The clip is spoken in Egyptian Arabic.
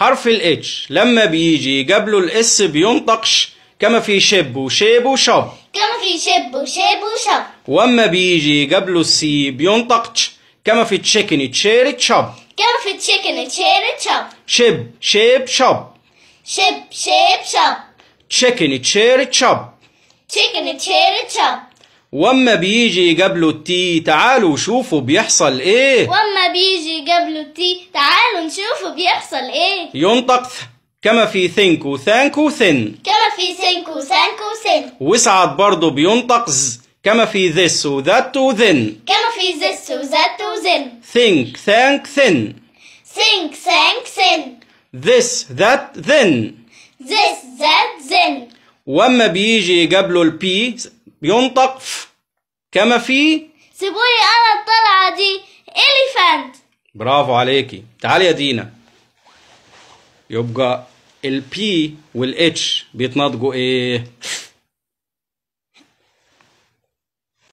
حرف ال H لما بيجي قبله ال S بينطق ش، كما في ship و shape و shop. كما في ship و shape و shop. واما بيجي قبله ال C بينطق تش، كما في chicken chair chop. كما في chicken chair chop. ship shape shop. ship shape shop. chicken chair chop. chicken chair chop. واما بيجي قبله ال T تعالوا شوفوا بيحصل ايه. واما بيجي قبله ال T تعالوا نشوفوا بيحصل ايه. ينطق ث، كما في think و thank و thin. كما في think و thank و thin. وساعات برضه بينطق ز، كما في this و that و then. كما في this و that و then. think thank thin. think thank thin. this that then. this that then. واما بيجي قبله ال P بينطق ف، كما في سيبولي انا الطلعة دي elephant. برافو عليكي. تعالي يا دينا. يبقى ال P وال H بيتنطقوا ايه؟